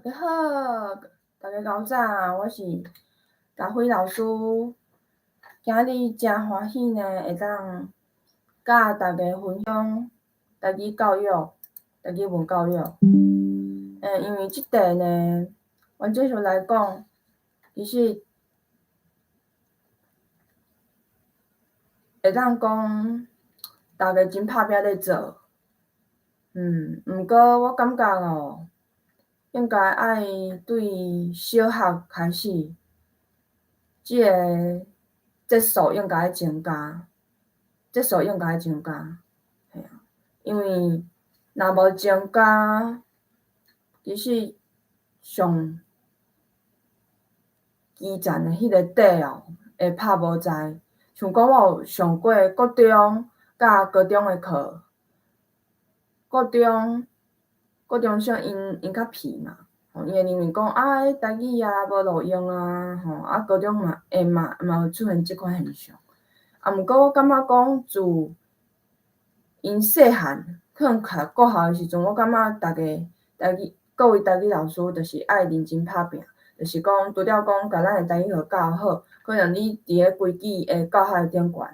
家好，大家𠢕早，我是家輝老師。今日誠歡喜呢，會當佮大家分享台語教育、台語文教育。因為這塊呢，阮繼續來講，其實會當講，大家真拍拚咧做。毋過我感覺哦，應該愛對小學開始，這个節數應該愛增加，節數應該愛增加，嘿啊，因為若無增加，其實上基層的彼个底哦，會拍無在。像講我有上過國中佮高中的課，國中生𪜶較皮嘛，吼，𪜶會認為講啊，彼台語啊無路用啊，吼，啊高中嘛會嘛有出現這款現象。啊，毋過我感覺講自𪜶細漢可能讀國校的時陣，我感覺逐个台語各位台語老師就是愛認真拍拚，就是講除了講共咱的台語課教好，可能你佇咧規矩的教學頂懸，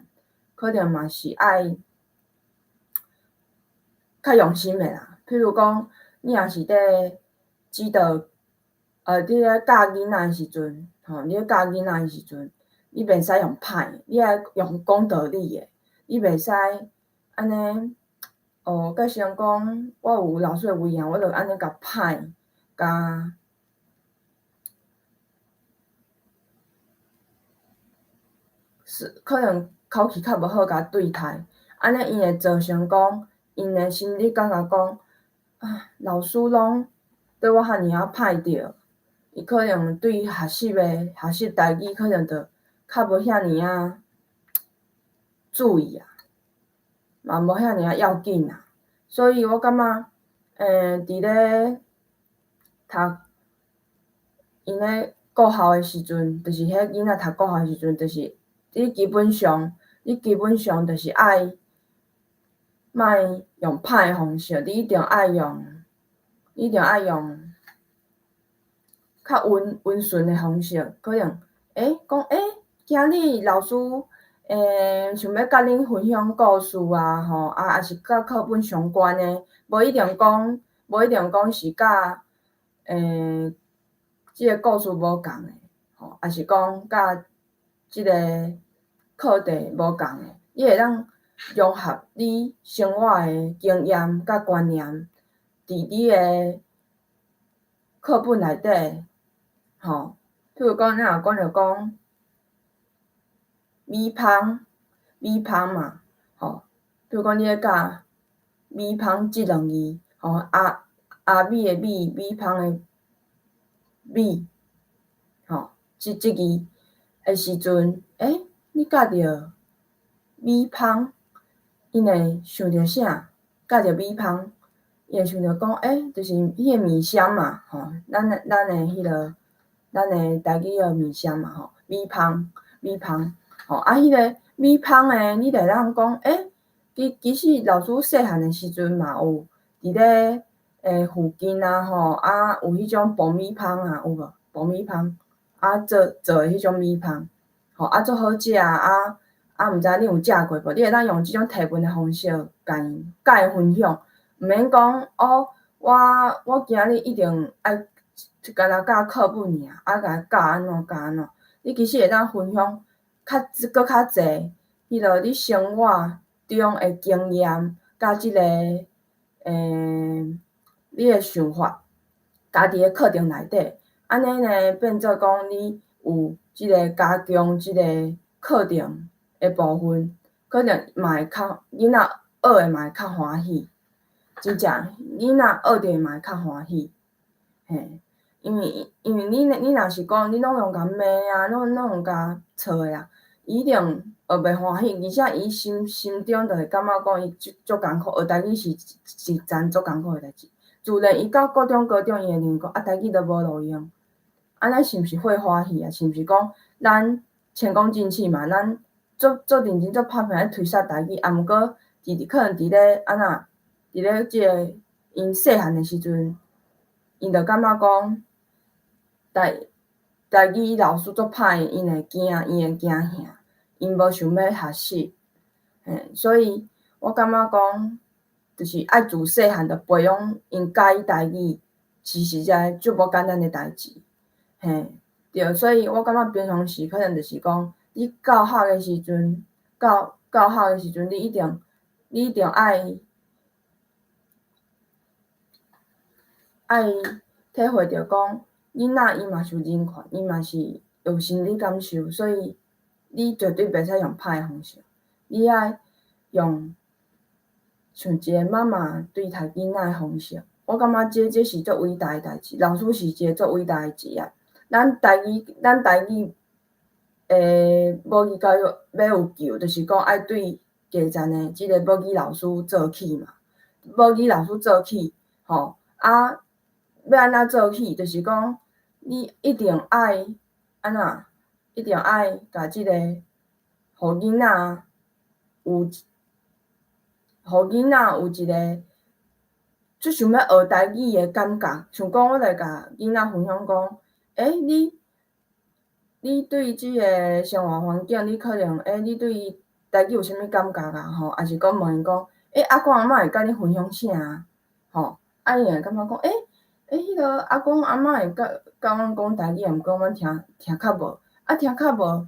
可能嘛是愛較用心的啦。譬如講，你若是佇指導，佇咧教囡仔的時陣，吼，你咧教囡仔的時陣，你袂使用歹的，你愛用講道理的，你袂使按呢，哦，假設講我有老師的威嚴，我就按呢共歹，共是可能口氣較無好，共對待，按呢𪜶會造成講，𪜶的心裡感覺講，啊，老師攏對我遐爾仔歹著，伊可能對學習的學習台語可能就較無遐爾仔注意啊，嘛無遐爾仔要緊啊，所以我感覺，佇咧讀𪜶咧國校的時陣，就是彼囡仔讀國校的時陣，就是你基本上就是愛莫用歹的方式，你一定愛用較溫順的方式，可能，講，今日老師，想欲佮恁分享故事啊，吼，啊，抑是佮課本相關的，無一定講是佮，這个故事無仝的，吼，抑是講佮這个課題無仝的，你會當融合你生活的經驗佮觀念，佇你的課本內底，吼，譬如講，咱若講著講米香，米香嘛，吼，譬如講你咧教米香這兩字，吼，阿米的米，米香的米，吼，這字的時陣，你教著米香，𪜶會想著啥？教著米香，𪜶會想著講，就是彼个米香嘛，吼，咱的台語的米香嘛，吼，米香，米香，吼，啊，彼个米香的，你就會當講，其實老師細漢的時陣嘛有佇咧附近啊，吼，啊有彼種爆米香啊，有無？爆米香，啊做做的彼種米香，吼，啊足好食啊，啊毋知恁有食過無？你會當用這種提問的方式，共𪜶分享，毋免講哦，我今日一定愛干焦教課本爾，啊共教按怎教按怎，你其實會當分享較閣較濟，彼个你生活中的經驗，佮這个，你的想法，加佇咧課程內底，按呢呢變做講你有這个加強這个課程的部分，可能嘛會較囡仔學的嘛會較歡喜，真正囡仔學著嘛會較歡喜，嘿，因為你若是講你攏用共罵啊，攏用共吵的啊，伊一定學袂歡喜，而且伊心中就會感覺講伊足艱苦，學台語是一件足艱苦的代誌。自然伊到國中、高中，伊會認為講啊，台語都無路用，按呢是毋是會歡喜啊？是毋是講咱前功盡棄嘛？咱足認真、足拍拚咧推捒台語，啊，毋過佇可能佇咧按怎，佇咧這个𪜶細漢的時陣， 𪜶就感覺講台語老師足歹，𪜶會驚，𪜶會驚嚇，𪜶無想欲學習，嘿，所以我感覺講，就是愛自細漢就培養𪜶佮意台語，是實在足無簡單的代誌，嘿，對，所以我感覺平常時可能就是講，你教學的時陣，教學的時陣，你一定愛體會著講，囡仔伊嘛是有人權，伊嘛是有心理感受，所以你絕對袂使用歹的方式，你愛用像一個媽媽對待囡仔的方式。我感覺這是足偉大的代誌，老師是一個足偉大的職業。咱台語的母語教育欲有救，就是講愛對基層的這个母語老師做起嘛。母語老師做起，吼，啊，欲按怎做起？就是講你一定愛按怎？一定愛共這个，予囡仔有一个足想欲學台語的感覺。像講，我來共囡仔分享講，欸，你對這个生活環境，你可能，欸，你對台語有啥物感覺啊？吼，抑是講問𪜶講，欸，阿公阿嬤會佮你分享啥啊？吼，啊，𪜶會感覺講，欸，欸，彼个阿公阿嬤會佮阮講台語，毋過阮聽較無，啊，聽較無，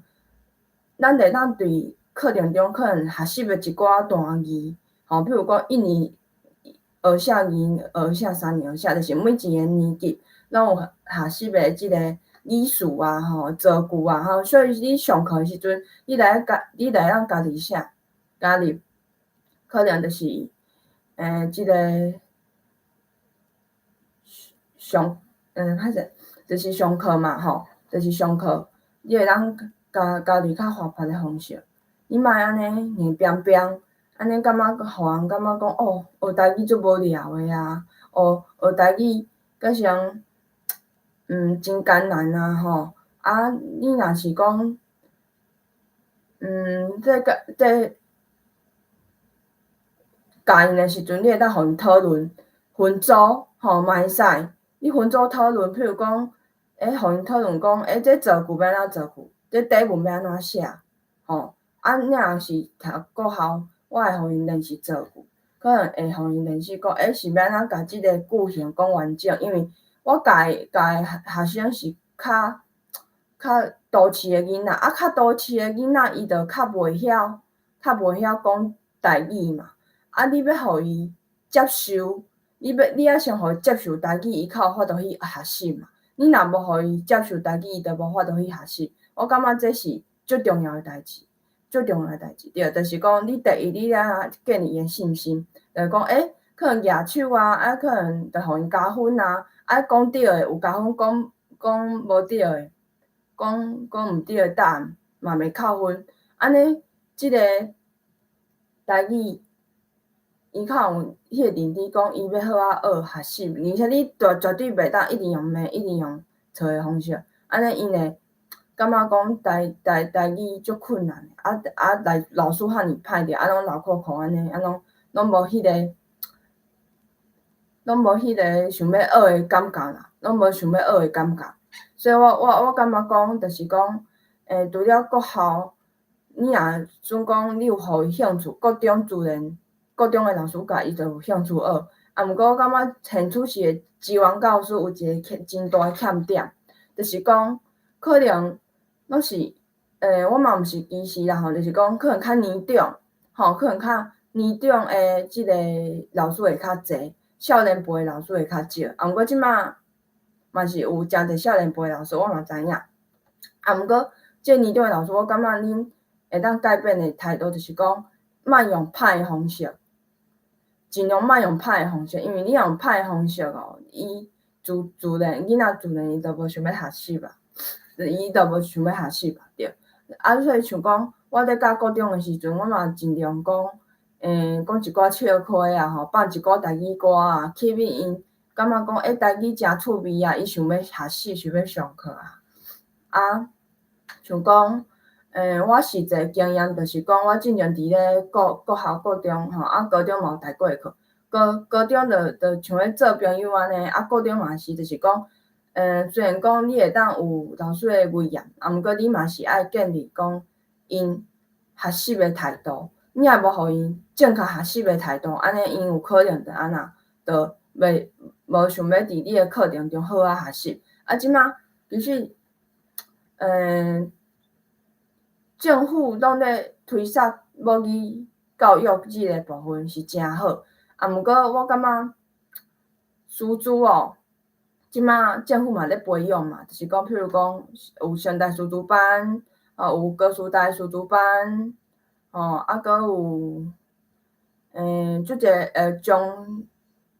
咱會當對課程中可能學習的一寡單字，吼，比如講一年學啥，二年學啥，三年學啥，就是每一个年級攏有學習的這个語序啊，吼，造句啊，吼，所以你上課的時陣，你來當家己寫，加入，可能就是，欸，這个上，歹勢，就是上課嘛，吼，就是上課，你會當加入較活潑的方式，你莫按呢硬爿爿，按呢感覺予人感覺講哦，學台語足無聊的啊，哦，學台語閣成，真艱難啊，吼，啊，你若是講，這教𪜶的時陣，你會當予𪜶討論分組，吼嘛會使，你分組討論，譬如講，欸，予𪜶討論講，欸，這造句欲按怎造句，這短文欲按怎寫，吼，啊，你若是讀國校，我會予𪜶練習造句，可能會予𪜶練習講，欸，是欲按怎共這个句型講完整，因為我教的學生是較都市的囡仔，啊，較都市的囡仔，伊就較袂曉講台語嘛。啊，你欲予伊接受，你愛先予伊接受台語，伊較有法度去學習嘛。你若無予伊接受台語，伊就無法度去學習。我感覺這是足重要的代誌，足重要的代誌。對，就是講你第一，你愛建立伊的信心，就是講，欸，可能舉手啊，啊，可能就予𪜶加分啊，啊，講對的有加分，講無對的，講毋對的答案嘛袂扣分。按呢，這个台語，伊較有彼個認知，講伊欲好好學學習，而且你絕對袂當一直用罵，一直用吵的方式，按呢𪜶會感覺講台語足困難的，啊啊來老師遐爾歹著，啊攏流苦苦按呢，啊攏無彼個想欲學的感覺啦，攏無想欲學的感覺。所以我感覺講，就是講，欸，除了國校，你若準講你有予伊興趣，國中自然國中的老師教伊就有興趣學。啊，毋過我感覺縣處市的資源教師有一個真大的欠點，就是講可能攏是，欸，我嘛毋是歧視啦吼，就是講可能較年長，吼，可能較年長的這个老師會較濟，少年輩的老師會較少。啊，毋過這馬嘛是有誠濟少年輩的老師，我嘛知影。啊，毋過這年長的老師，我感覺恁會當改變的態度，就是講莫用歹的方式，盡量莫用歹的方式，因為你若用歹的方式哦，伊自然囡仔自然伊就無想欲學習啊，伊就無想欲學習啊，對。啊，所以像講，我咧教國中的時陣，我嘛盡量講，欸，講一寡笑話啊吼，放一寡台語歌啊，吸引𪜶感覺講，欸，台語誠趣味啊，伊想欲學習，想欲上課啊。啊，像講，欸，我實際經驗就是講，我進前佇咧國校國中吼，啊，高中嘛有代過課，高高中就像咧做朋友按呢，啊，高中嘛是，就是讲，雖然講你會當有老師的威嚴，啊，毋過你嘛是愛建立講𪜶學習的態度。你若無予𪜶正確學習的態度，按呢𪜶有可能就按怎，就袂無想欲佇你的課程中好好學習。啊，這馬其實，政府攏咧推捒母語教育這个部分是誠好，啊，毋過我感覺師資哦，這馬政府嘛咧培養嘛，就是講，譬如講有成大師資班，有高師大師資班，吼，啊，閣有，足濟中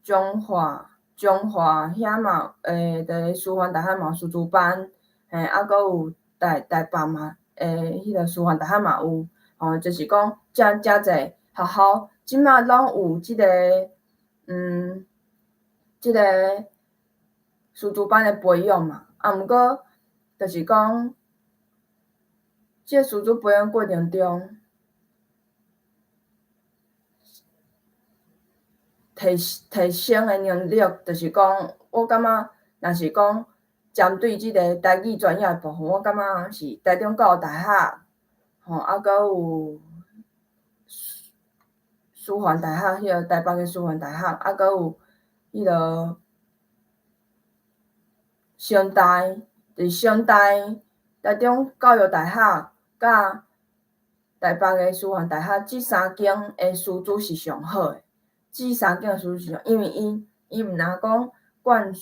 中華中華遐嘛，佇師範大學嘛有師資班，嘿，啊，閣有台台北嘛，彼个師範大學嘛有，吼，就是講誠誠濟學校，這馬攏有這个，這个師資班的培養嘛，啊，毋過就是講，這個師資培養過程中，提提升的能力，就是講，我感覺若是講針對這个台語專業的部分，我感覺是台中教育大學，吼，啊，閣有師範大學，彼個台北的師範大學，啊，閣有彼個成大，就是成大、台中教育大學，佮台北的師範大學，這三間的師資是上好的。這三間的師資是上，因為𪜶毋若講灌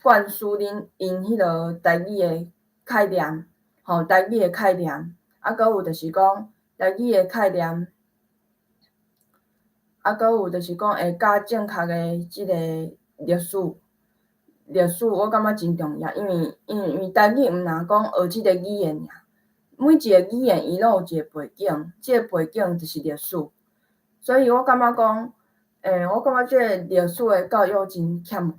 灌輸恁𪜶彼個台語的概念，吼，台語的概念，啊，閣有就是講台語的概念，啊，閣有就是講會教正確的這个歷史，歷史我感覺真重要，因為台語毋若講學這个語言爾，每一个語言伊攏有一个背景，這个背景就是歷史，所以我感覺講，我感覺這个歷史的教育真欠缺，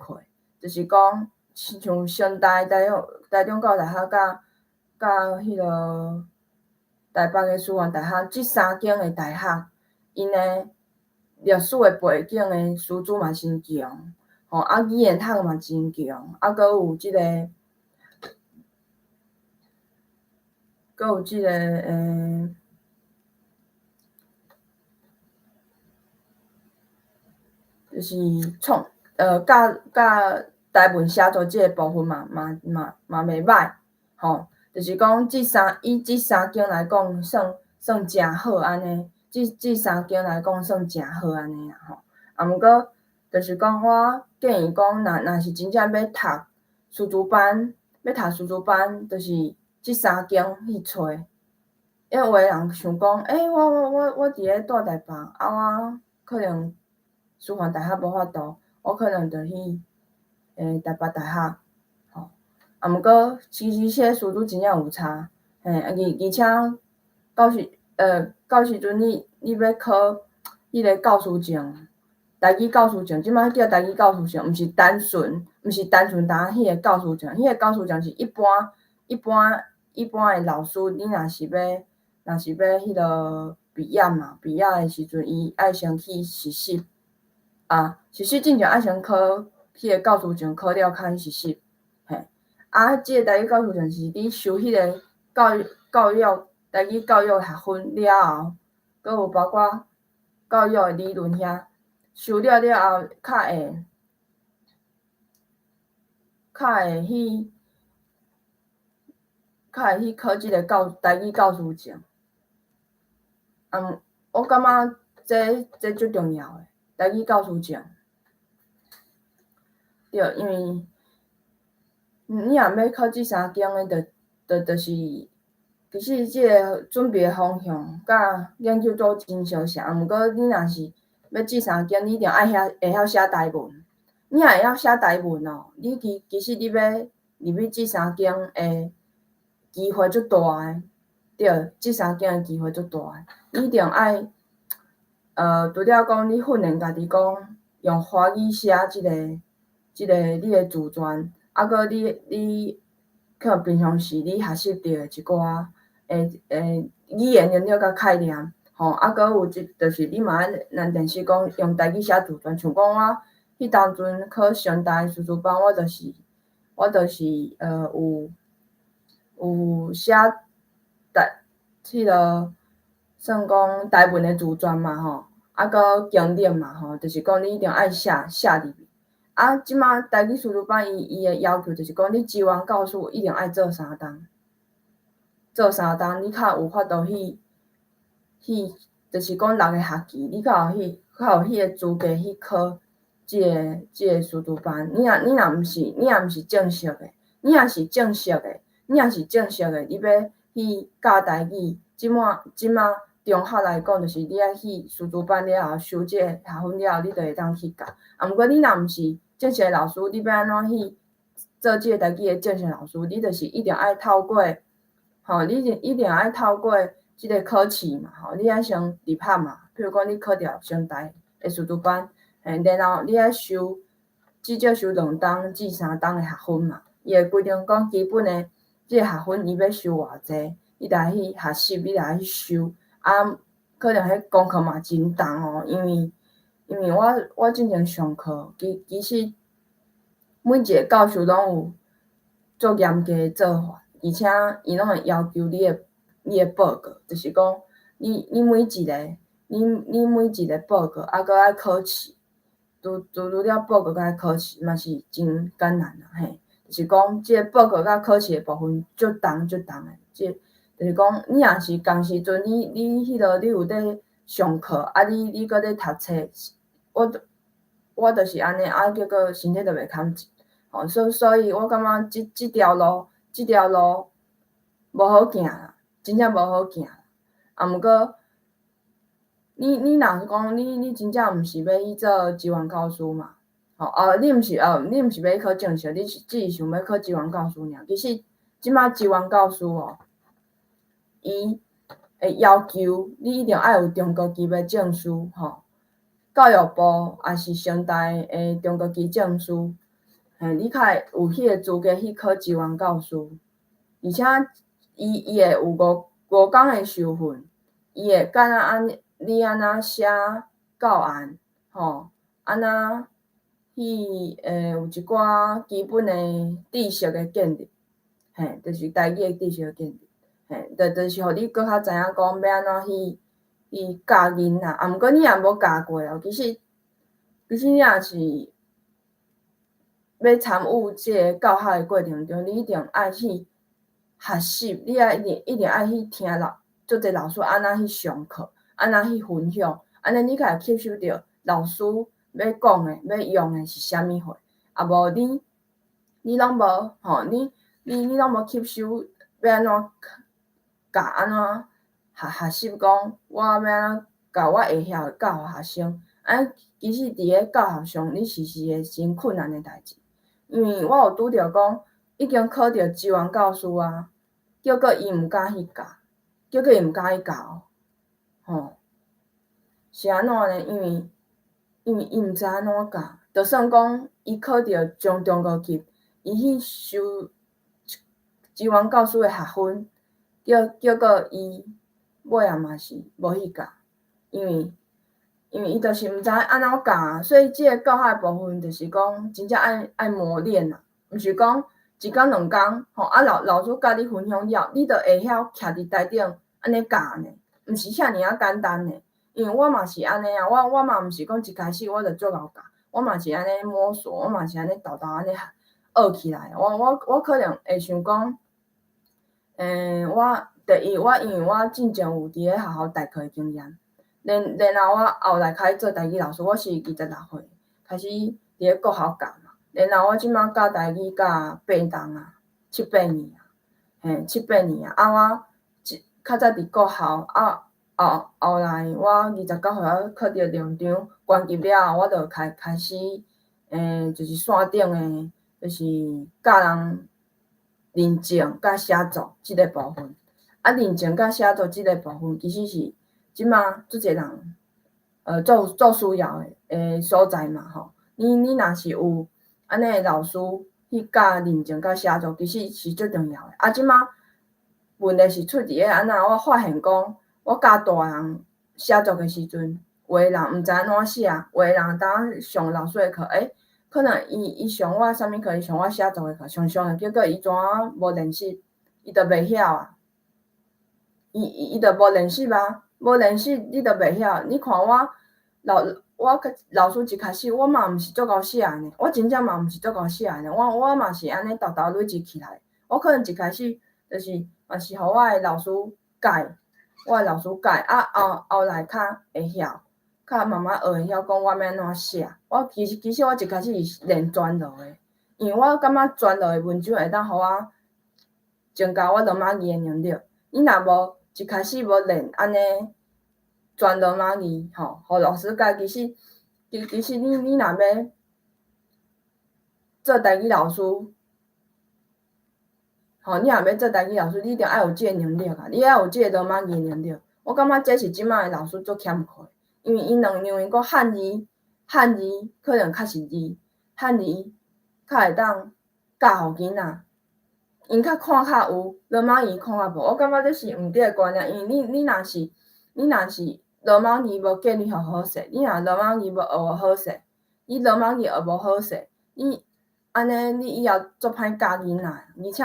就是講像成大、台中、台中教育大學佮佮彼个台北的師範大學，這三間的大學，𪜶的歷史的背景的師資嘛真強，吼，啊語言學嘛真強，啊，閣有這个，閣有這个，就是創，教教台文寫作這个部分嘛嘛嘛嘛袂䆀，吼，就是講這三以這三間來講，算算誠好按呢，這這三間來講算誠好按呢啦吼。啊，毋過就是講我建議講，若若是真正欲讀師資班，欲讀師資班，就是這三間去揣。因為有的人想講，欸，我我我我佇咧住台北，啊，我可能師範大學無法度，我可能就去台北大學，吼。啊，毋過其實這個師資真正有差，嘿，啊而而且到時到時陣你你欲考彼个教師證，台語教師證，這擺叫台語教師證，毋是單純，毋是單純焦彼個教師證，彼個教師證是一般一般一般的老師，你若是欲若是欲彼个畢業嘛，畢業的時陣，伊愛先去實習，啊，實習進前愛先考彼個教師證，考了較去實習，嘿，啊，這个台語教師證是你修彼个教育教育台語教育學分了後，閣有包括教育的理論遐，修了了後，較會較會去較會去考這个教台語教師證。我感覺這這足重要的，台語教師證。對，因為你若欲考這三間的，就就就是，其實這个準備的方向佮研究組真相像，啊，毋過你若是欲這三間，你一定愛曉會曉寫台文。你若會曉寫台文哦，你其其實你欲入去這三間的機會足大的，對，這三間的機會足大的。你一定愛，除了講你訓練家己講用華語寫這个、這个你的自傳，啊，閣你你可能平常時你學習著的一寡的的語言能力佮概念，吼，吼，啊，閣有一就是你嘛愛咱電視講用台語寫自傳，像講我彼當陣考成大師資班，我就是有寫台彼个算講台文的自傳嘛吼，啊，閣經歷嘛吼，就是講你一定愛寫寫入去。啊，這馬台語師資班伊的要求就是講，你職員教師一定愛做三冬，做三冬你較有法度去，就是講六個學期，你較有彼个資格去考這個師資班。你若毋是正式的，你若是正式的，你欲去教台語，這馬中學來講，就是你愛去師資班了後，修這個學分了後，你就會當去教。啊，毋過你若毋是正式的老師，你欲按怎去做這個台語的正式老師？你就是一定愛透過，吼，你一定愛透過這个考試嘛，吼，你愛先入學嘛。比如講，你考著成大的師資班，嘿，然後你愛修至少修2冬至3冬的學分嘛。伊會規定講基本的這個學分，伊欲修偌濟，你著愛去學習，你著愛去修。啊，可能彼功課嘛真重哦，因為我進前上課，其實每一个教授攏有足嚴格的做法，而且伊攏會要求你的報告，就是講你每一個報告，啊，閣愛考試，除了報告閣愛考試，嘛是真艱難啊，嘿，就是講這个報告佮考試的部分足重足重的，這就是講你若是仝時陣，你彼落你有咧上課，啊你閣咧讀冊，我就是按呢，啊結果身體就袂堪濟，吼，所以我感覺這條路無好行啦，真正無好行。啊，毋過你若是講你真正毋是欲去做職員教師嘛，吼，啊，你毋是欲去考正式，你是只是想欲考職員教師爾。其實這馬職員教師哦，伊會要求你一定愛有中高級的證書，吼，教育部抑是成大的中高級證書，嘿，你較會有彼個資格去考職員教師，而且伊會有五工的受訓，伊會教咱你按怎寫教案，吼，按怎去有一寡基本的知識的建立，嘿，就是台語的知識的建立，嘿，就是予你閣較知影講欲按怎去教囡仔，啊，毋過你若無教過哦，其實你若是欲參與這个教學的過程中，你一定愛去學習，你愛一定愛去聽足濟老師按怎去上課，按怎去分享，按呢你才會吸收著老師欲講的、欲用的是啥物貨，啊無你攏無吼，你攏無吸收，欲按怎教，按怎學習講，我欲按怎教我會曉的教予學生，按其實佇咧教學上，你是一个真困難的代誌，因為我有拄著講，已經考著職員教師啊，結果伊毋敢去教，結果伊毋敢去教，吼，是按怎呢？因為伊毋知按怎教，就算講伊考著中高級，伊去修職員教師的學分，結果伊尾仔嘛是無去教，因為伊就是毋知按怎教，所以這个教學的部分就是講真正愛磨練啊，毋是講一工兩工，吼啊老師佮你分享了，你就會曉徛佇台頂按呢教呢，毋是遐爾仔簡單呢。因為我嘛是按呢啊，我嘛毋是講一開始我就足𠢕教，我嘛是按呢摸索，我嘛是按呢沓沓按呢學起來。我可能會想講，我第一，我因為我進前有佇咧學校代課的經驗，然後我後來開始做台語老師，我是26歲開始佇咧國校教嘛，然後我這馬教台語教八冬啊，七八年啊，嘿，七八年啊，啊我較早佇國校啊。後來我29歲，我考著龍長關級了後，我就開始，就是線頂的，就是教人認證佮寫作這个部分。啊，認證佮寫作這个部分，其實是這馬足濟人，做需要的所在嘛吼。你若是有按呢的老師去教認證佮寫作，其實是足重要的。啊，這馬問題是出佇咧按怎，我發現講，我教大人寫作的時陣，有的人毋知按怎寫，有的人當上老師的課，欸，可能伊上我啥物課，伊上我寫作的課，上上的結果伊怎無練習，伊就袂曉啊。伊就無練習啊，無練習你就袂曉。你看我老我老師一開始我嘛毋是足𠢕寫的呢，我真正嘛毋是足𠢕寫的呢，我嘛是按呢沓沓累積起來。我可能一開始就是嘛是予我的老師教，我的老師教，啊後後來較會曉，較慢慢學會曉講我欲按怎寫。我其實我一開始是練全落的，因為我感覺全落的文章會當予我增加我羅馬字的能力。你若無一開始無練按呢全羅馬字吼，予老師教，其實你若欲做台語老師，吼，你若欲做台語老師，你一定愛有這個能力啊！你愛有這個羅馬字的能力。我感覺這是這擺的老師足欠缺，因為𪜶兩認為講漢字可能較實字，漢字較會當教予囡仔。𪜶較看較有，羅馬字看較無。我感覺這是毋對的觀念，因為你若是羅馬字無建立予好勢，你若羅馬字無學好勢，你羅馬字學無好勢，你按呢你以後足歹教囡仔，而且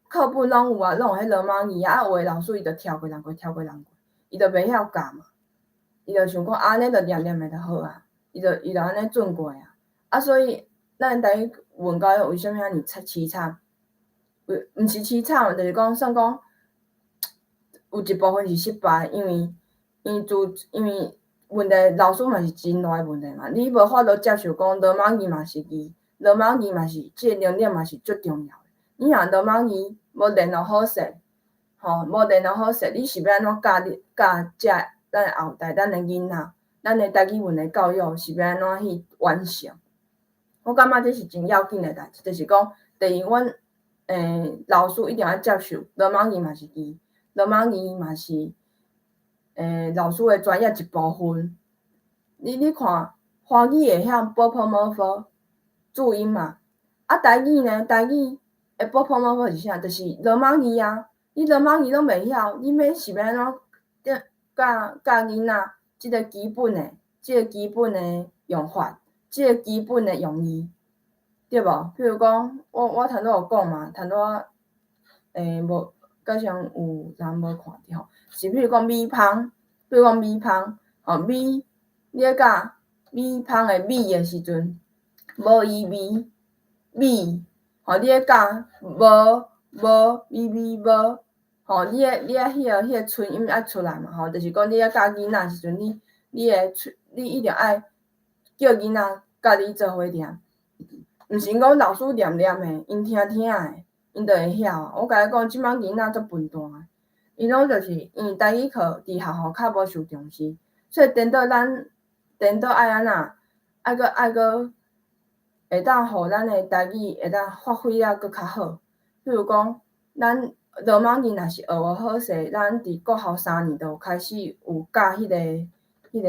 課本攏有啊，攏有彼羅馬字啊，有的老師伊就跳過人過，跳過人過，伊就袂曉教嘛，伊就想講啊，按呢就念念的就好啊，伊就按呢轉過啊，啊所以咱台語文教育為啥物遐爾淒慘？毋是淒慘，就是講算講有一部分是失敗，因為問題老師嘛是真大的問題嘛，你無法度接受講羅馬字嘛是字，羅馬字嘛是這個能力嘛是足重要的。你若羅馬字無練予好勢，吼，無練予好勢，你是欲按怎教你教這咱的後代，咱的囡仔，咱的台語文的教育是欲按怎去完成？我感覺這是真要緊的代誌，就是講第一，阮老師一定愛接受羅馬字嘛是字，羅馬字嘛是老師的專業一部分。你看，華語會曉 ㄅ、ㄆ、ㄇ、ㄈ 注音嘛？啊，台語呢？台語的 ㄅ、ㄆ、ㄇ、ㄈ是啥？就是羅馬字啊！你羅馬字攏袂曉，你欲是欲按怎教教囡仔這個基本的、這個基本的用法，這個基本的用字，對無？譬如講，我頭拄有講嘛，頭拄仔無，加上有人無看著吼，是譬如講米芳，譬如講米芳，吼米，你咧教米芳的米的時陣，無伊味米，吼，你咧教無無米米無，吼，你愛彼個唇音愛出來嘛，吼，就是講你咧教囡仔時陣，你的喙，你一定愛叫囡仔佮你做伙念，毋是講老師念念的，𪜶聽聽的，𪜶就會曉啊。我共你講，這擺囡仔足笨蛋的，𪜶攏就是因為台語課佇學校較無受重視，所以顛倒咱顛倒愛按怎，愛閣會當予咱的台語會當發揮啊閣較好。譬如講，咱羅馬字若是學無好勢，咱佇國校3年就開始有教彼個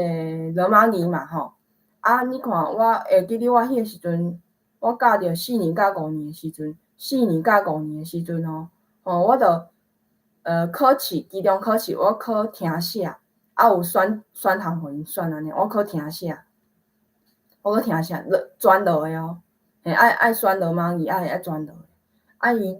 羅馬字嘛吼。啊，你看我會記得我彼個時陣，我教著四年佮五年的時陣，四年佮五年的時陣哦，吼，我就考試，期中考試我考聽寫，啊有選選項予𪜶選按呢，我考聽寫，我考聽寫落全落的哦，嘿，愛選羅馬字，愛全落的，啊伊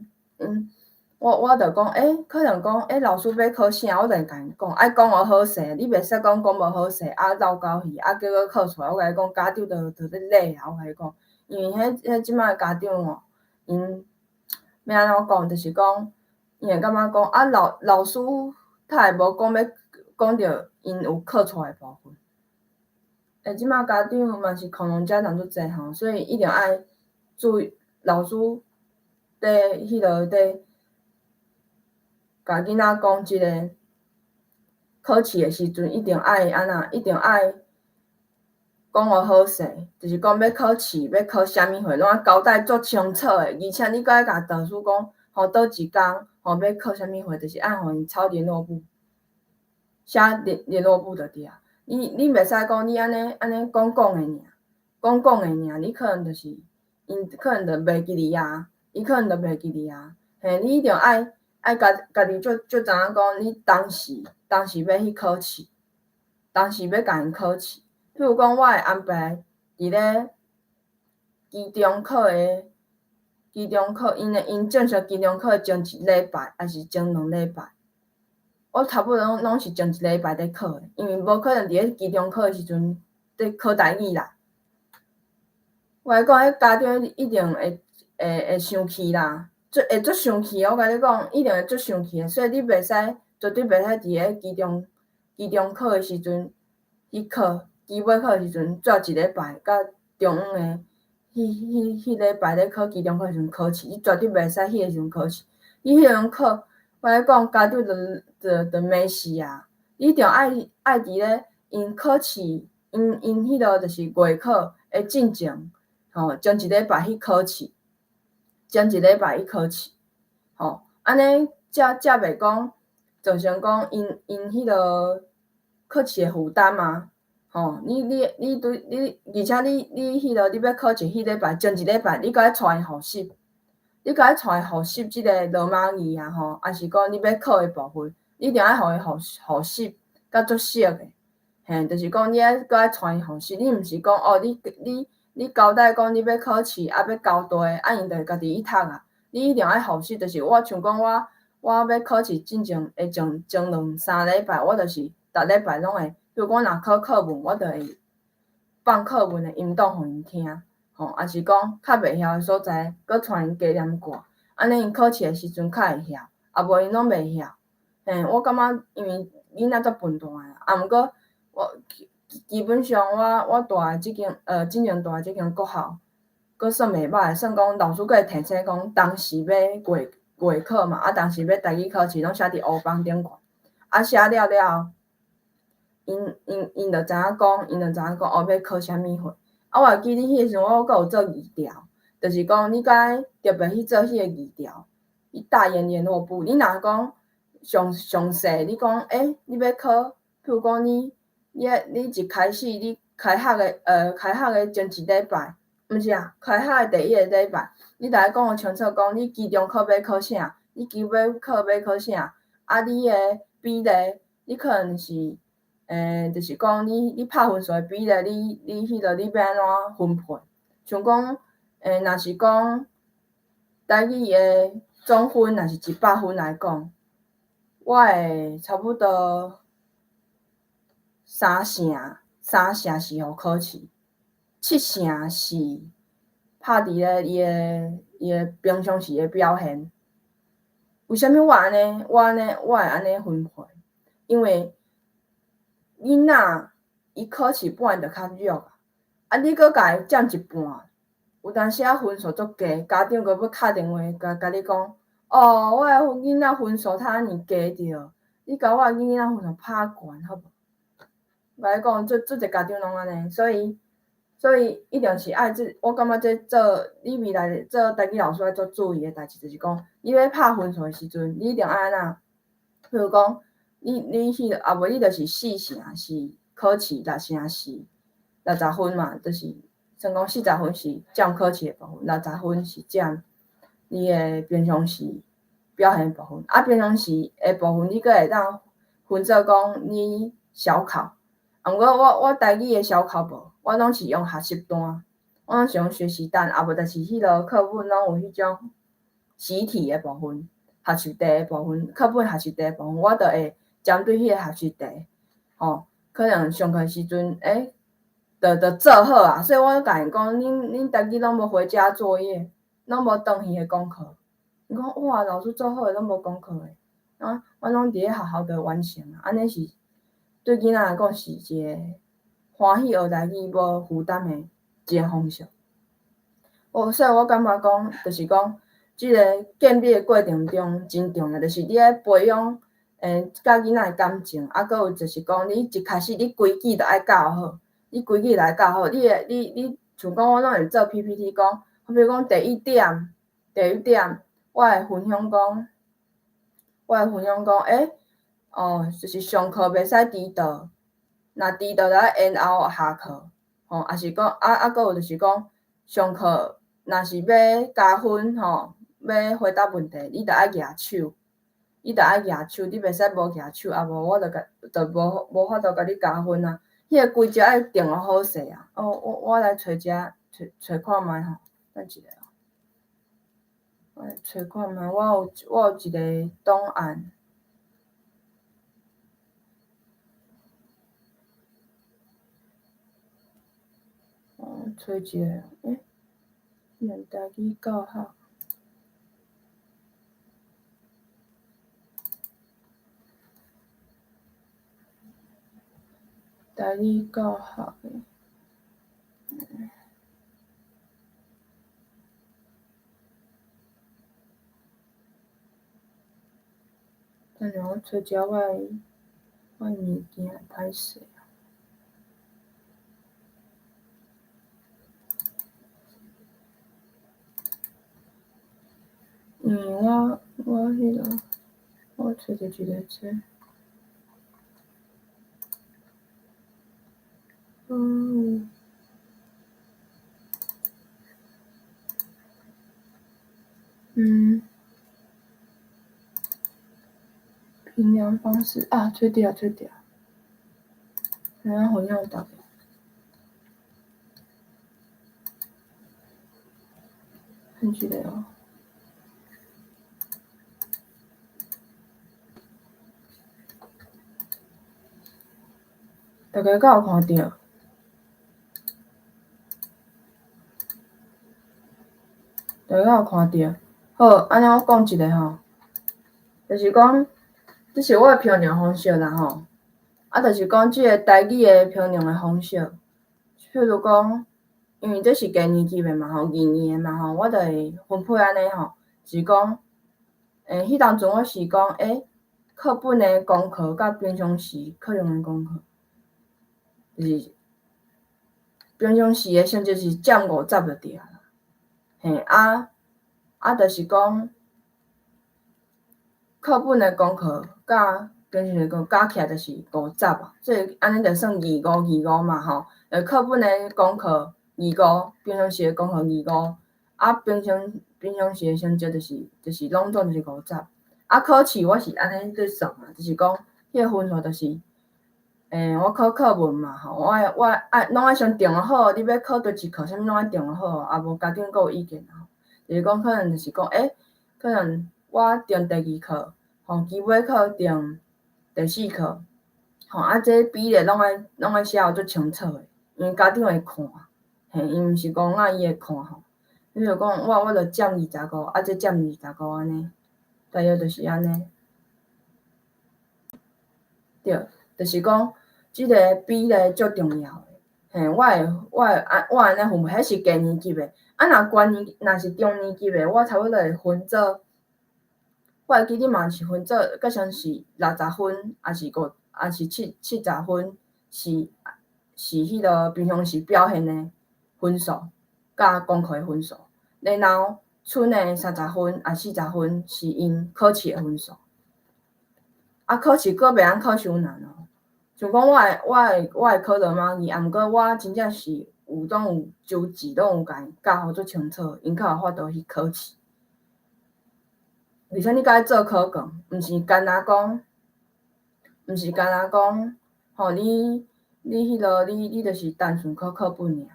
我就講，欸，可能講，欸，老師欲考啥，我就會共𪜶講，愛講予好勢，你袂使講講無好勢，啊繞狗去，啊結果考出來，我共你講，家長就咧咧啊，我共你講，因為彼這擺的家長哦，𪜶欲按怎講，就是講，𪜶會感覺講，啊老師他會無講欲講著𪜶有考錯的部分。欸，這擺家長嘛是恐龍家長足濟吼，所以一定愛注意老師佇彼落佇共囡仔講這個考試的時陣，一定愛按怎，一定愛講予好勢，就是講欲考試，欲考啥物貨，攏愛交代足清楚的，而且你閣愛共導師講，吼，佗一工，吼，欲考啥物貨，就是愛予𪜶抄聯絡簿，寫聯絡簿就對啊。你袂使講你按呢按呢講講的爾，講講的爾，你可能就是，𪜶可能就袂記得啊，伊可能就袂記得啊。嘿，你一定愛家己足足知影講，你當時欲去考試，當時欲共𪜶考試。譬如講，我會安排佇咧期中考的期中考，𪜶的𪜶正式期中考的前一禮拜，抑是前兩禮拜，我差不多攏是前一禮拜佇考的，因為無可能佇咧期中考的時陣佇考台語啦。我共你講，彼家長一定會生氣啦，足會足生氣。我共你講，一定會足生氣的，所以你袂使，絕對袂使佇咧期中考的時陣去考，期尾考的時陣最後一禮拜，佮中央的彼禮拜咧考期中考的時陣考試，你絕對袂使彼个時陣考試。你彼個時陣考，我共你講，家長就罵死啊！你一定愛佇咧𪜶考試，𪜶彼落就是月考的進前，吼，前一禮拜去考試，前一禮拜去考試，吼，按呢才袂講造成講𪜶彼落考試的負擔啊，吼，你對你，而且你彼落你欲考試彼禮拜前一禮拜，你閣愛帶𪜶複習，你閣愛帶𪜶複習這个羅馬字啊，吼，抑是講你欲考的部分，你一定愛予伊複習甲足熟的，嘿，就是講你愛閣愛帶𪜶複習，你毋是講哦，你交代講你欲考試，啊欲交代，啊𪜶就會家己去讀啊。你一定愛複習，就是我像講我欲考試進前的前兩三禮拜，我就是逐禮拜攏會，比如講若考課文，我就會放課文的音檔予𪜶聽，吼，抑是講較袂曉的所在，閣帶𪜶加念過，按呢𪜶考試的時陣較會曉，啊無𪜶攏袂曉。嘿，我感覺因為囡仔足笨蛋的，啊毋過我基本上我蹛的這間進前蹛的這間國校，閣算袂䆀，算講老師閣會提醒講，當時欲月考嘛，啊當時欲台語考試，攏寫佇烏板頂懸，啊寫了了後，𪜶就知影講，哦，欲考啥物貨。啊，我會記得彼個時陣，我閣有做語調，就是講你該特別去做彼个語調，你大言聯絡簿，你若講詳詳細，你講你欲考，譬如講你一開始你開學的前一禮拜，毋是啊，開學的第一个禮拜，你著愛講予清楚，講你期中考欲考啥，你期尾考欲考啥，啊，你的比例，你可能是，就是講你拍分數的比例，你彼落你欲按怎分配？像講，若是講台語的總分若是100分來講，我會差不多三成是予考試，七成是拍佇咧伊的平常時的表現。為啥物我會按呢分配？因為囡仔伊考試本來就較弱，啊，你閣共伊佔一半，有當時仔分數足低，家長閣欲敲電話共你講，哦，我的囡仔分數較按呢低著，你共我的囡仔分數拍懸好無？我共你講，足濟家長攏按呢，所以一定是愛這，我感覺這做你未來做台語老師愛足注意的代誌，就是講，你欲拍分數的時陣，你一定愛按怎？比如講，你彼個，啊無你就是四成是考試，六成是60分嘛，就是算講40分是佔考試的部分，60分是佔你的平常時表現的部分。啊，平常時的部分，你閣會當分做講你小考。啊，毋過我台語的小考無，我攏是用學習單，我攏是用學習單，啊無就是彼落課本攏有彼種習題的部分，學習題的部分，課本學習題的部分，我就會針對彼个學習題，吼，可能上課時陣，就做好啊。所以我共𪜶講，恁台語攏無回家作業，攏無轉去的功課。𪜶講哇，老師做好的攏無功課的，啊，我攏佇咧學校就完成啊，按呢是對囡仔來講是一個歡喜學台語無負擔的一个方式。所以我感覺講，就是講，這个建立的過程中真重要，就是你愛培養佮囡仔的感情，啊，閣有就是講，你一開始你規矩著愛教好，你規矩著愛教好，你會你像講我攏會做 PPT 講，好比講第一點，我會分享講，哦，就是上課袂使遲到，若遲到著愛延後下課，吼，抑是講啊，閣有就是講，上課若是欲加分吼，欲回答問題，你著愛舉手。你著愛舉手，你袂使無舉手，啊無我著共著無無法度共你加分啊。彼个規則愛定予好勢啊！哦，我來揣遮揣揣看覓吼，等一下哦。我來揣看覓，我有一个檔案。我揣一下，欸，用台語教學。台語教學的。等下我揣一下我的物件，歹勢。因為我彼个，我揣著一个這。嗯。嗯。評量方式啊，揣著啊，揣著。等下分享予大家。等一下哦。大家敢有看著？大家敢有看著？好，按呢我講一下吼，就是講，這是我的評量方式啦吼。啊，就是講這個台語的評量的方式，譬如講，因為這是低年級的嘛吼，二年的嘛吼，我就會分配按呢吼，是講，彼當陣我是講，課本的功課佮平常時課用的功課，就是平常時的成績是佔50就對啊啦。嘿，啊，就是講，課本的功課佮平常時功加起來就是五十啊，所以按呢就算二五二五嘛吼。課本的功課二五，平常時的功課二五，啊，平常時的成績就是攏總就是五十。啊，考試我是按呢咧算啊，就是講，彼个分數就是，我考課文嘛吼，我愛攏愛先定好，你欲考佗一課，啥物攏愛定好，啊無家長閣有意見吼。就是講可能就是講，可能我定第二課，吼，期尾考定第四課，吼，啊，這比例攏愛寫予足清楚的，因為家長會看，嘿，伊毋是講啊，伊會看吼。你就講我就佔25，啊，這佔25按呢，大約就是按呢。對，就是講這个比例足重要的，嘿，我會按我按呢分配，彼是低年級的，啊，若懸年若是中年級的，我差不多會分做，我會記得嘛是分做，閣像是60分，抑是五，抑是70分，是彼个平常時表現的分數，佮功課的分數，然後賰的30分，抑40分是𪜶考試的分數。啊，考試閣袂通考傷難哦。像講我會考羅馬字，啊，毋過我真正是有攏有周字攏有共伊教予足清楚，𪜶較有法度去考試。而且你閣愛做考卷，毋是干焦講，吼，你彼落你就是單純考課本爾。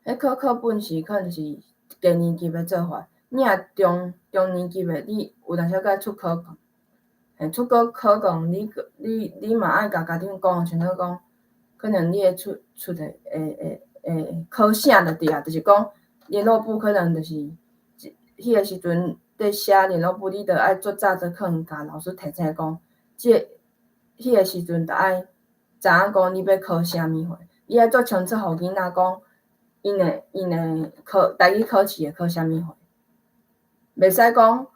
彼考課本是可能是低年級的做法，你若中年級的，你有當時閣愛出考卷。嘿，出考卷，你嘛愛共家長講清楚講，可能你會出的會考啥就對啊，就是講聯絡簿可能就是，彼个時陣佇寫聯絡簿，你著愛足早就可能共老師提醒講，彼个時陣著愛知影講你欲考啥物貨，你愛足清楚予囡仔講，𪜶會考台語考試會考啥物貨，袂使講。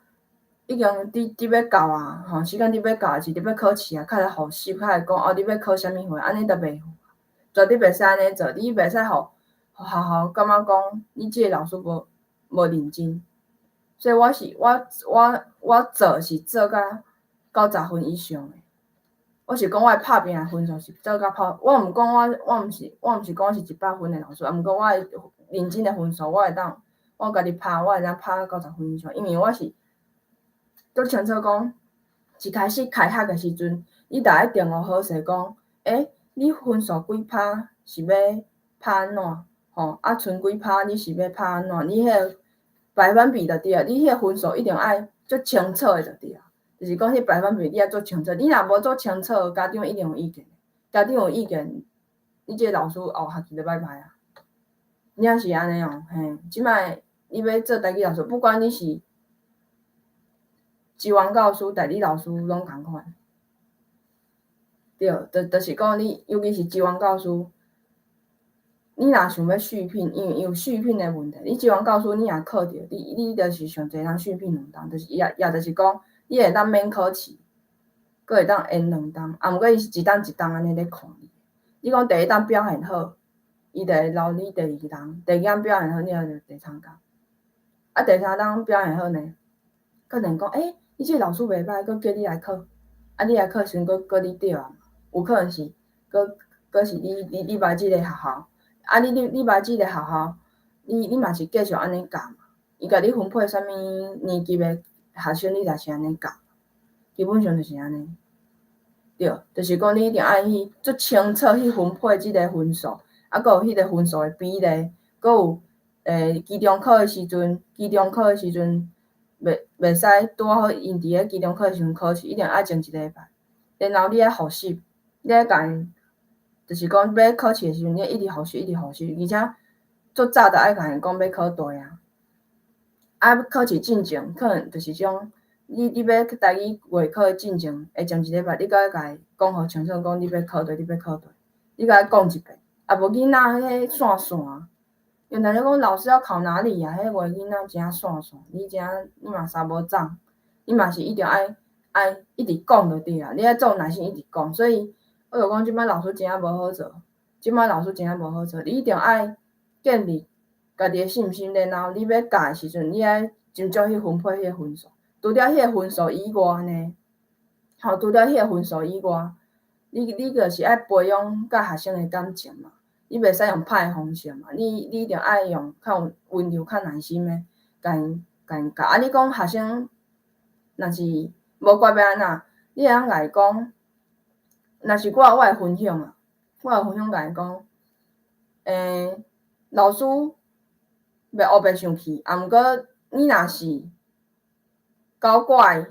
已經佇欲到啊，吼，時間佇欲到，抑是佇欲考試啊，較來複習，較來講哦，你欲考啥物貨，按呢就袂好，絕對袂使按呢做，你袂使予學校感覺講你這個老師無認真，所以我是我做是做甲90分以上的，我是講我的拍拚的分數是做甲跑，我毋講我毋是講我是100分的老師，啊，毋過我的認真的分數，我會當我家己拍，我會當拍九十分以上，因為我是足清楚講，一開始開學的時陣，你著愛定予好勢講，欸，你分數幾趴是欲拍按怎？吼，啊，賰幾趴你是欲拍按怎？你彼个百分比就對啊，你彼个分數一定愛足清楚的就對啊。就是講彼百分比你愛足清楚，你若無做清楚，家長一定有意見。家長有意見，你這个老師後學期就拜拜啊。真正是按呢哦，嘿，這擺你欲做台語老師，不管你是資源教師、代理老師，攏仝款。對，就是講你，尤其是資源教師，你若想欲續聘，因為有續聘的問題，你資源教師你若考著，你就是上濟通續聘兩冬，就是也就是講，你會當免考試，閣會當延兩冬，啊，毋過伊是一冬一冬按呢咧看你。你講第一冬表現好，伊就會留你第二冬，第二冬表現好，你就第三冬。啊，第三冬表現好呢，可能講，欸，你這个老師袂䆀，閣叫你來考，啊，你來考時陣閣閣你著啊，有可能是閣閣是你䆀這个學校，啊，你䆀這个學校，你嘛是繼續按呢教嘛，伊共你分配啥物年級的學生，你也是按呢教，基本上就是按呢。對，就是講你一定愛去足清楚去分配這个分數，啊，閣有彼个分數的比例，閣有期中考的時陣，期中考的時陣，袂使拄仔好𪜶佇咧期中考的時陣考試，一定愛前一禮拜。然後你愛複習，你愛共𪜶，就是講欲考試的時陣，你愛一直複習，一直複習，而且足早就愛共𪜶講欲考題啊。啊，考試進前可能就是種，你欲去台語月考的進前，的前一禮拜，你閣愛共伊講予清楚，講你欲考題，你欲考題，你共伊講一遍。啊，無囡仔彼散散，有當時講老師要考哪裡啊？彼個囡仔真散散，你真你嘛捎無總，你嘛是一定愛一直講就對啊，你愛做耐心一直講。所以我就講這擺老師真正無好做，這擺老師真正無好做，你一定愛建立家己的信心，然後你欲教的時陣，你愛真少去分配彼个分數。除了彼個分數以外呢，吼，除了彼個分數以外，你就是愛培養佮學生的感情嘛。你袂使用拍的方式嘛，你一定愛用較有溫柔、較耐心的，共𪜶教。啊，你講學生若是無乖欲按怎，你會當共伊講，若是我，我會分享啊，我會分享共伊講，老師袂烏白生氣，啊，毋過你若是搞怪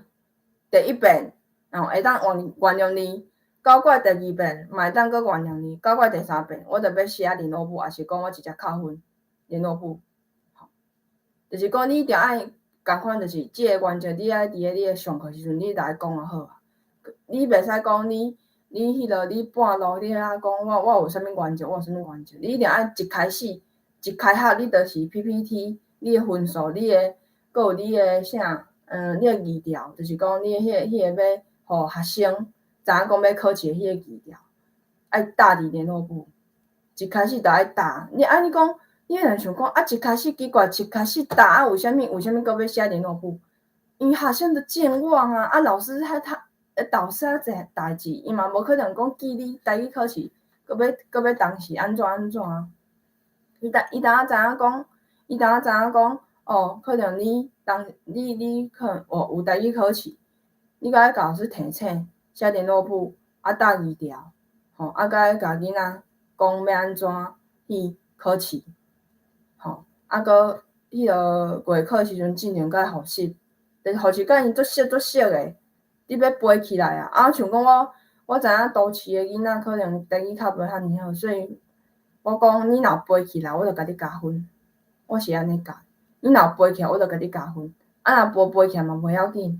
第一遍，哦，會當原諒你；搞怪第二遍，嘛會當閣原諒你；搞怪第三遍，我就欲寫聯絡簿，抑是講我直接扣分聯絡簿。吼，就是講你一定愛仝款，就是這個原則，你愛佇咧你的上課時陣，你來講就好啊。你袂使講你彼落你半路你遐講我有啥物原則，我有啥物原則，你一定愛一開始一開學你就是 PPT，你的分數，你的閣有你的啥，你的語調，就是講你的彼個欲予學生知影講欲考試的彼個語調，愛貼佇聯絡簿，一開始就愛貼。你按呢講，你可能想講啊，一開始奇怪，一開始貼啊，為啥物閣欲寫聯絡簿？因為學生都健忘啊，啊，老師他導師較濟代誌，伊嘛無可能講記你台語考試，閣欲當時按怎按怎啊。伊當仔知影講，哦，可能你當你可能有台語考試，你閣愛共老師提醒寫聯絡簿，啊貼字條，吼，啊閣愛共囡仔講欲按怎去考試，吼，啊閣彼个月考時陣進前閣愛複習，但是複習佮𪜶足熟足熟的，你欲背起來啊！啊，像講我知影都市的囡仔可能台語較袂遐爾好，所以我講你若背起來，我就共你加分。我是按呢教，你若背起來，我就共你加分。啊，若無背起來嘛無要緊，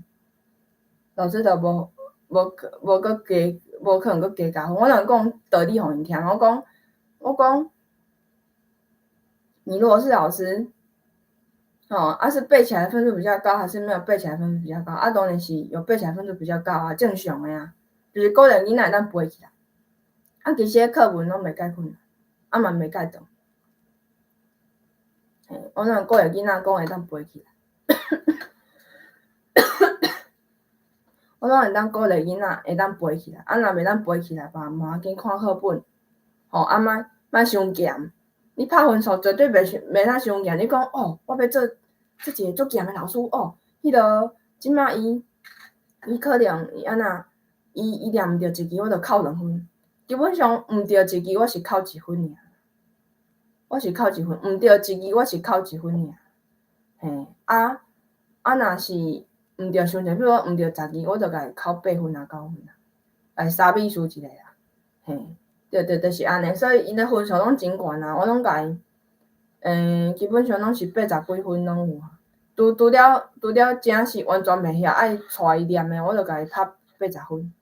老師就無閣加，無可能閣加加分。我若講道理予𪜶聽，我講，你如果是老師，哦，啊是背起來分數比較高，還是沒有背起來分數比較高？啊，當然是有背起來分數比較高啊，正常的啊，就是鼓勵囡仔會當背起來。啊，其實彼課文攏袂蓋困難，啊嘛袂蓋長。嘿，我若鼓勵囡仔講會當背起來。我攏會當鼓勵囡仔會當背起來，啊，若袂當背起來嘛，無要緊，看課本，吼，啊，莫傷嚴。你拍分數絕對袂使傷嚴。你講哦，我欲做一個足嚴的老師哦，彼個這擺伊伊可能伊按怎，伊念毋著一支，我就扣2分。基本上毋著一支，我是扣一分爾。我是扣一分，毋著一支，我是扣一分爾。嘿，啊啊，若是毋著傷濟，比如講毋著10支，我就共伊扣8分啊9分啊，來三米輸一个啦。嘿，對對，就是按呢，所以𪜶的分數攏真懸啊，我攏共伊，基本上攏是80幾分攏有啊。除了真是完全袂曉，愛帶伊念的，我就共伊拍八十分。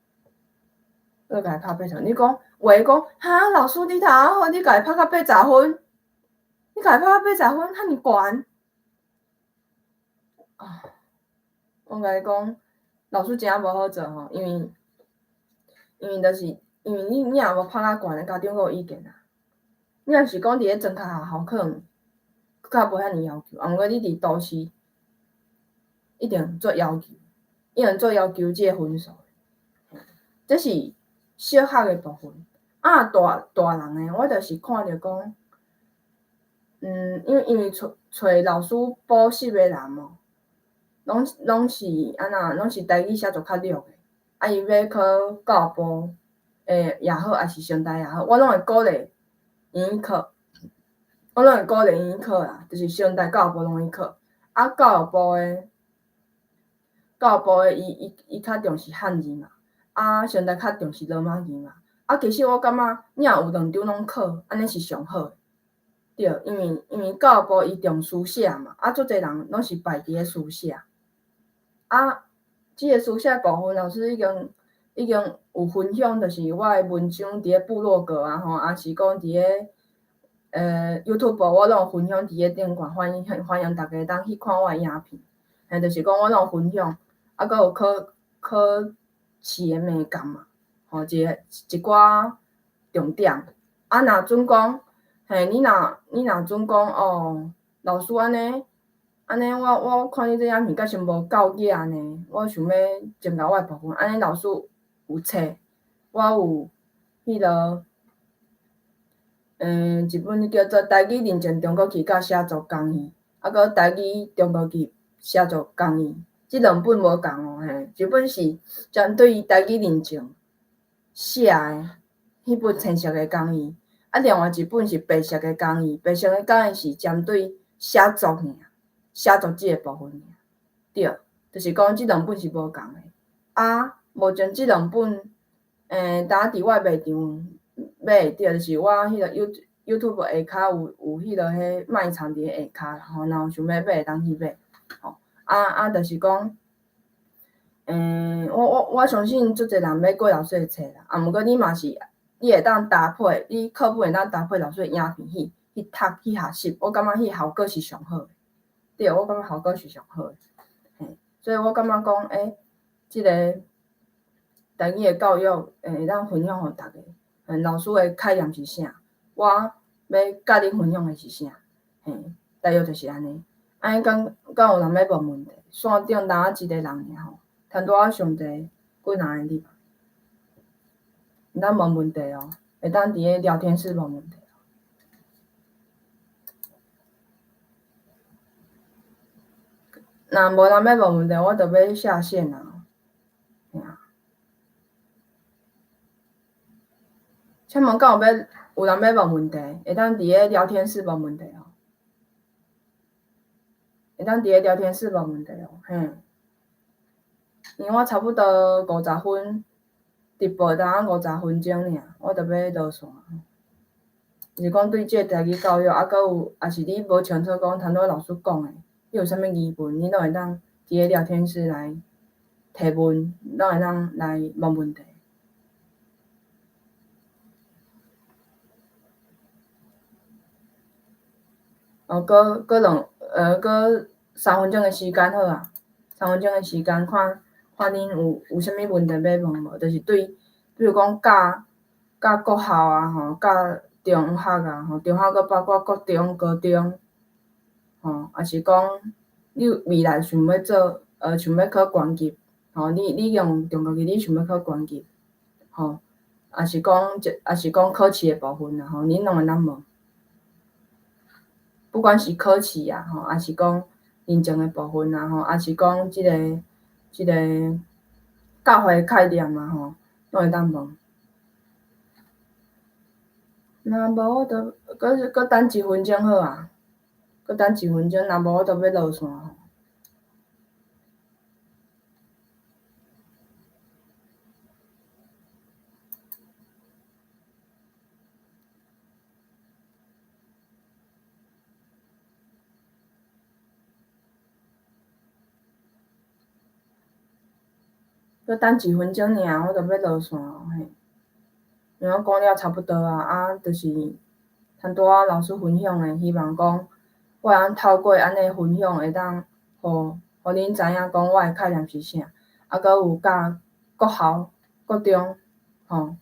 我就共伊拍八十分。你講有的講，哈，老師你頭好，你共伊拍到八十分，你共伊拍到八十分，遐爾懸？啊，我共你講，老師真正無好做吼，因為就是因為你若無拍較懸，家長閣有意見啊。你若是講佇咧專科學校，可能較無遐爾要求，啊，毋過你佇都市，一定做要求，一定做要求這個分數。這是小學的部分。啊，大大人的，我就是看著講，因為揣老師補習的人哦，攏是按怎，攏是台語寫作較弱的，啊，伊欲考教育部的也好，抑是成大也好，我攏會鼓勵𪜶去考，我攏會鼓勵𪜶去考啦，就是成大、教育部攏去考。啊，教育部的伊較重視漢字嘛，啊，成大較重視羅馬字嘛。啊，其實我感覺你若有兩張攏考，按呢是上好的。對，因為教育部伊重書寫嘛，啊，足濟人攏是敗佇咧書寫。啊，這个書寫部分，老師已經有分享，就是我的文章佇咧部落格啊吼，抑是講佇咧YouTube，我攏有分享佇咧頂懸，歡迎大家會當去看我的影片。嘿，就是講我攏有分享，啊，閣有考試的眉角嘛，吼，一寡重點。啊，若準講，嘿，你若準講哦，老師按呢，按呢，我看你這影片較像無夠額呢，我想欲增加我的部分，按呢老師有冊，我有彼落，一本叫做《台語認證中國級佮寫作講義》，啊，閣台語中國級寫作講義，這兩本無仝哦，嘿，一本是針對台語認證寫的彼本青色的講義，啊，另外一本是白色的講義，白色的講義是針對寫作爾，寫作這个部分爾，對，就是講這兩本是無仝的。啊，目前這兩本，當佇我的賣場買會著，就是我彼个 YouTube 下跤有彼落彼賣場佇咧下跤吼，若有想欲買會當去買，吼。啊啊，就是講，我相信足濟人欲過老師的冊啦，啊，毋過你嘛是，你會當搭配，你課本會當搭配老師的影片去讀去學習，我感覺彼效果是上好的。對，我感覺效果是上好的，嘿，所以我感覺講，這个台語的教育，會當分享予逐家。老師的概念是啥？我欲佮恁分享的是啥？嘿，大約就是按呢。按呢敢有人欲問問題？線頂單仔一個人爾吼，差拄仔上濟幾若个入來。會當問問題哦，會當佇咧聊天室問問題。若無人欲問問題，我就欲下線啊。嘿啊。請問敢有欲有人欲問問題？會當佇咧聊天室問問題哦。會當佇咧聊天室問問題哦，嘿。因為我差不多五十分直播，當50分鐘爾，我就欲落線。就是講對這個台語教育，啊，閣有，抑是你無清楚講，頭拄老師講的，你有啥物疑問，你攏會當佇咧聊天室來提問，攏會當來問問題。哦，閣3分鐘的時間好啊，三分鐘的時間，看看恁有啥物問題欲問無？就是對，比如講教國校啊，吼，教中學啊，吼，中學閣包括國中、高中，吼，抑是講你未來想欲做，想欲考懸級，吼，你用中國級，你想欲考懸級，吼，抑是講考試的部分啊，吼，恁攏會當問。不管是考試啊，吼，抑是講認證的部分啊，吼，抑是講這个教會概念啊吼，攏會當問。若無我就閣閣等一分鐘好啊，閣等一分鐘，若無我就欲落線吼。閣等一分鐘爾，我就欲落線嘿。因為我講了差不多啊，啊，就是拄仔老師分享的，希望講我會當透過按呢分享，會當予予恁知影講我的概念是啥，啊，閣有教國校、國中，吼，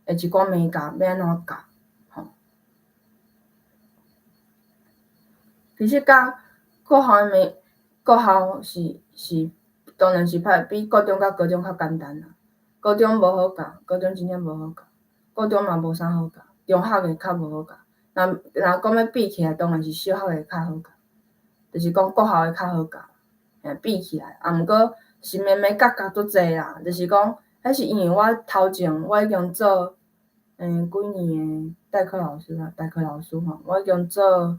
的一寡眉角欲按怎教，吼。其實教國校的眉，國校是是當然是歹比國中佮高中較簡單啦。高中無好教，高中真正無好教，國中嘛無啥好教，中學的較無好教。若若講欲比起來，當然是小學的較好教，就是講國校的較好教，嘿，比起來。啊，毋過是眉眉角角足濟啦，就是講，彼是因為我頭前我已經做，幾年的代課老師啊，代課老師吼，我已經做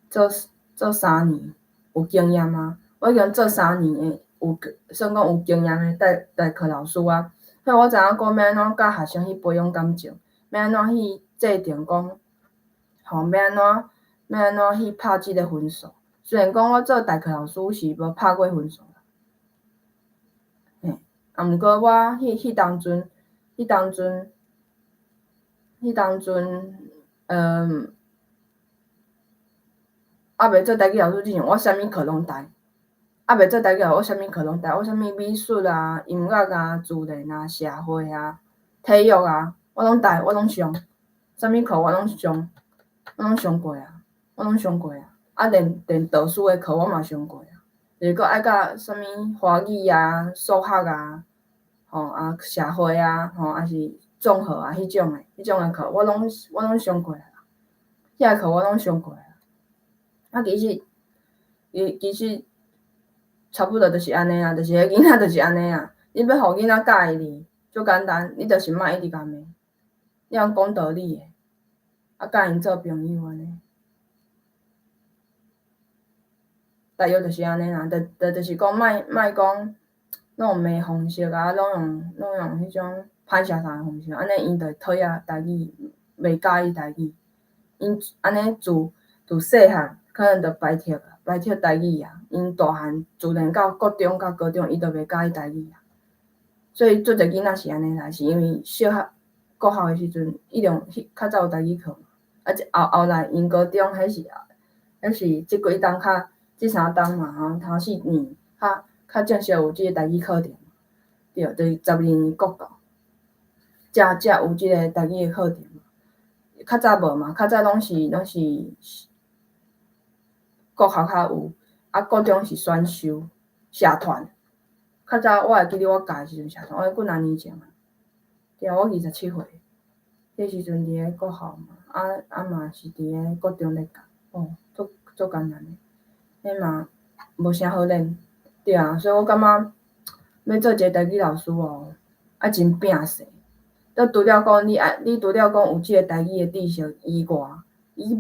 做做三年，有經驗啊。我已經做三年的，有算講有經驗的代代課老師啊，所以我知影講欲按怎佮學生去培養感情，欲按怎去制定講，吼，欲按怎欲按怎去拍這个分數。雖然講我做代課老師是無拍過分數啦，嘿，啊，毋過我彼彼當陣，彼當陣，彼當陣，猶未做代課老師之前，我啥物課攏代。猶未做代課，我啥物課攏代，我啥物美術啊、音樂啊、自然啊、社會啊、體育啊，我攏代，我攏上，啥物課我攏上，我攏上過啊，我攏上過啊。啊，連連導師的課我嘛上過啊，就是閣愛教啥物華語啊、數學啊，吼啊社會啊，吼抑是綜合啊，彼種的，彼種的課我攏我攏上過啊，遐個課我攏上過啊。啊，其實，伊其實。差不多就是按呢啊，就是彼囡仔就是按呢啊。你欲予囡仔佮意你，足簡單，你就是莫一直共罵，你通講道理的，啊，佮𪜶做朋友按呢。大約就是按呢啦，就就就是講莫莫講，攏用罵方式啊，攏用攏用彼種歹聲的方式，按呢𪜶就會討厭台語，袂佮意台語。𪜶按呢自自細漢可能就排斥排斥台語啊，𪜶大漢自然到國中到高中，伊就袂佮意台語啊。所以足濟囡仔是按呢啦，是因為小學、國校的時陣，一定彼較早有台語課嘛。啊，這後後來𪜶高中，彼是彼是這幾冬較，這三冬嘛吼，頭四年較較正式有這個台語課程，對，就是12年國教，才才有這個台語的課程。較早無嘛，較早攏是攏是。國校較有，啊，國中是選修社團。較早我會記得我教的時陣社團，我幾若年前啊，對啊，我27歲，彼時陣佇咧國校嘛，啊啊嘛是佇咧國中咧教，哦，足足艱難的，彼嘛無啥好練，對啊，所以我感覺欲做一个台語老師哦，愛真拚勢。你除了講你愛，你除了講有這个台語的知識以外，你欲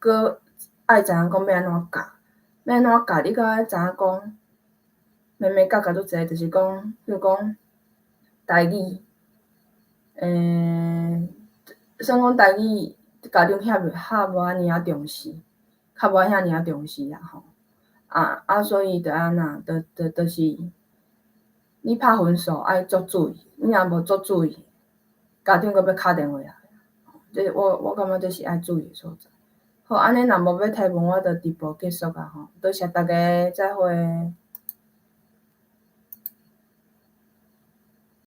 閣愛知影講欲按怎教，欲按怎教，你閣愛知影講，眉眉角角足濟，就是講，比如講台語，算講台語家長遐較無按呢仔重視，較無遐爾仔重視啦吼。啊啊，所以就按怎，就就就是，你拍分數愛足注意，你若無足注意，家長閣欲敲電話來，這我我感覺這是愛注意的所在。好，按呢若無欲提問，我就直播結束啊吼。多謝大家，再會。